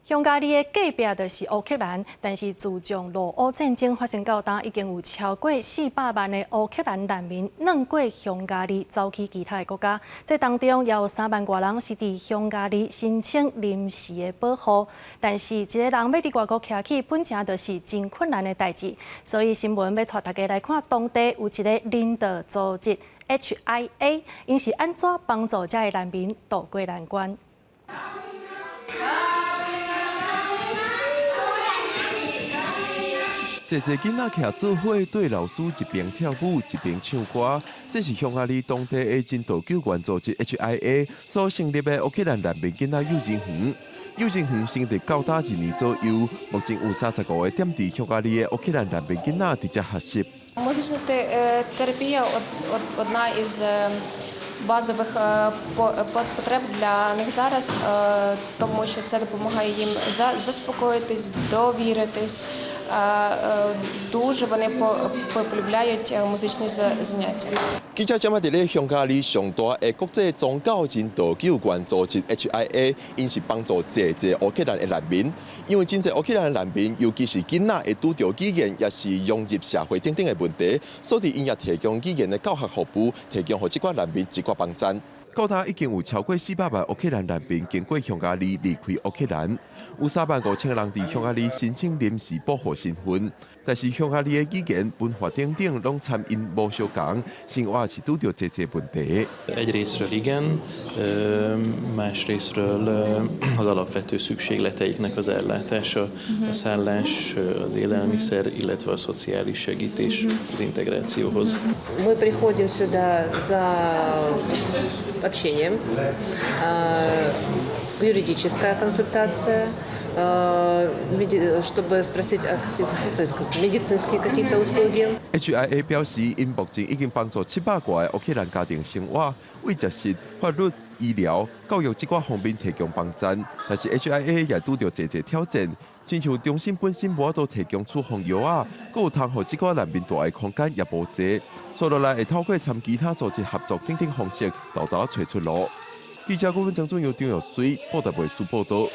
匈牙利的隔壁就是烏克蘭，但是自從俄烏戰爭發生到今，已經有超過400萬的烏克蘭難民轉過匈牙利，走去其他的國家。這當中也有3萬外人是佇匈牙利申請臨時的保護。但是一個人欲佇外國徛起，本身就是真困難的代誌。所以新聞欲帶大家來看，當地有一个人道組織 HIA，𪜶是按怎幫助這个難民渡過難關。濟濟囡仔徛做伙對老師一邊跳舞一邊唱歌，這是匈牙利當地的人道救援組織 HIA 所成立的烏克蘭難民囡仔幼兒園。幼兒園成立到今一年左右，目前有35個踮佇匈牙利的烏克蘭難民囡仔佇遮學習。 Музична терапія одна із базових потреб для них зараз, тому що це допомагає їм заспокоїтись, довіритись. Дуже вони полюбляють музичні заняття. 記者這擺佇咧匈牙利上大的國際宗教人道救援組織 HIA，𪜶是幫助濟濟烏克蘭的難民，因為真濟烏克蘭的難民，尤其是囡仔會拄著語言，抑是融入社會等等的問題，所以𪜶也提供語言的教學服務，提供予這寡難民一寡幫贊。到今已經有超過400萬烏克蘭難民經過匈牙利離開烏克蘭，有3萬5千人佇匈牙利申請臨時保護身份，但是匈牙利的語言、文化等等攏參𪜶無相仝，生活是拄著濟濟問題。 Egyrésztről igen, másrésztről az alapvető szükségleteiknek az ellátása, a szállás, az élelmiszer, illetve a szociális segítés az integrációhoz. Мы приходим сюда за общением, юридическая консультация, чтобы спросить, то есть как медицинские какие-то услуги. HIA 表示，𪜶目前已經幫助700外个烏克蘭家庭生活，為食食、法律、醫療、教育這寡方面提供幫贊。但是 HIA 也拄著濟濟挑戰，親像中心本身無法度提供處方藥仔，閣有通予這寡難民蹛的空間也無濟，所以落來會透過參其他組織合作等等方式，沓沓揣出路。記者顧問張俊耀、張玉水，布達佩斯報導。